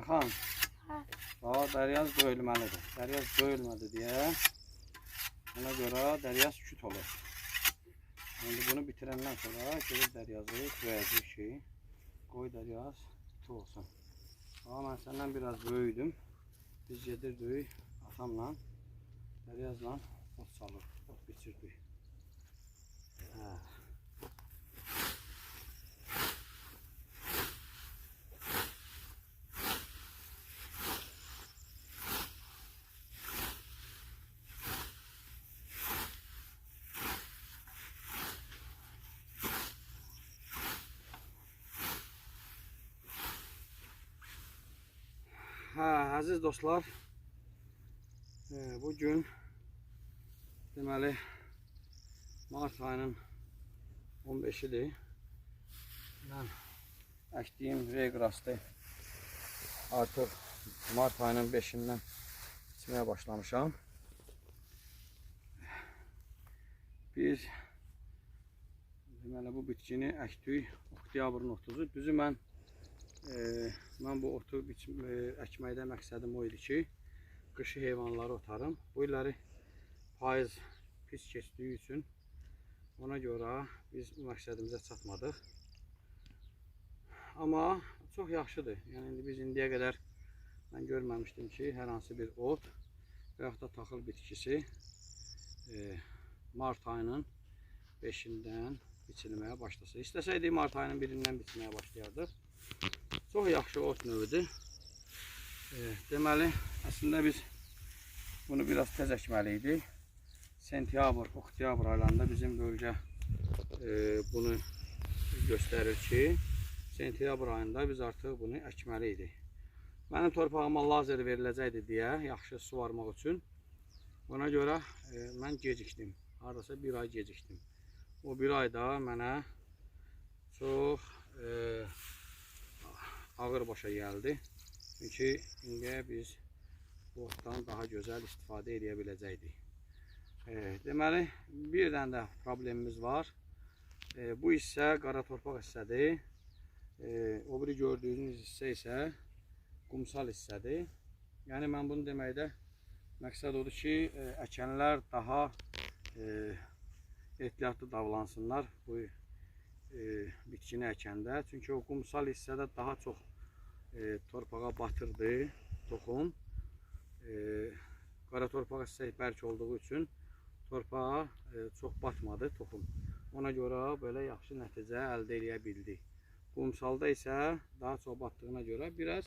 Ayxan, bax, dəryaz döyülməlidir. Dəryaz döyülmədi deyə ona görə dəryaz küt olur. İndi bunu bitirəndən sonra gedib dəryazı döyəcəyik ki, qoy dəryaz iti olsun. Amma mən səndən biraz böyüdüm. Biz gedirdik atamla, dəryazla ot salır, ot biçirdik. Hə. Hə, əziz dostlar, bugün deməli mart ayının 15-idir. Mən əkdiyim reyqrastı artıq mart ayının 5-indən biçməyə başlamışam. Biz deməli bu bitkini əkdik oktyabrın 30-u. Düzü mən bu otu əkməkdə məqsədim o idi ki, qışı heyvanları otarım. Bu illəri payız pis keçdiyi üçün ona görə biz bu məqsədimizə çatmadıq. Amma çox yaxşıdır. Yəni indi biz indiyə qədər mən görməmişdim ki, hər hansı bir ot və yaxud da taxıl bitkisi mart ayının 5-indən biçilməyə başlasa. İstəsəydik mart ayının 1-indən biçməyə başlayardıq. Çox yaxşı ot növüdür. Deməli, əslində biz bunu biraz tez əkməli idik. Sentyabr, oktyabr aylarında bizim bölgə bunu göstərir ki, sentyabr ayında biz artıq bunu əkməli idik. Mənim torpağıma lazer veriləcəkdi deyə, yaxşı suvarmaq üçün. Ona görə mən gecikdim. Hardasa bir ay gecikdim. O bir ayda mənə çox ağır başa gəldi. Çünki indiyə biz bu otdan daha gözəl istifadə edə biləcəkdik. Deməli, bir dənə də problemimiz var. Bu hissə qara torpaq hissədir. O biri gördüyünüz hissə isə qumsal hissədir. Yəni, mən bunu deməkdə məqsəd odur ki, əkənlər daha ehtiyatlı davlansınlar bu bitkini əkəndə. Çünki o qumsal hissədə daha çox torpağa batırdı toxum. Qara torpaq hissə bərk olduğu üçün torpağa çox batmadı toxum. Ona görə belə yaxşı nəticə əldə eləyə bildik. Qumsalda isə daha çox batdığına görə biraz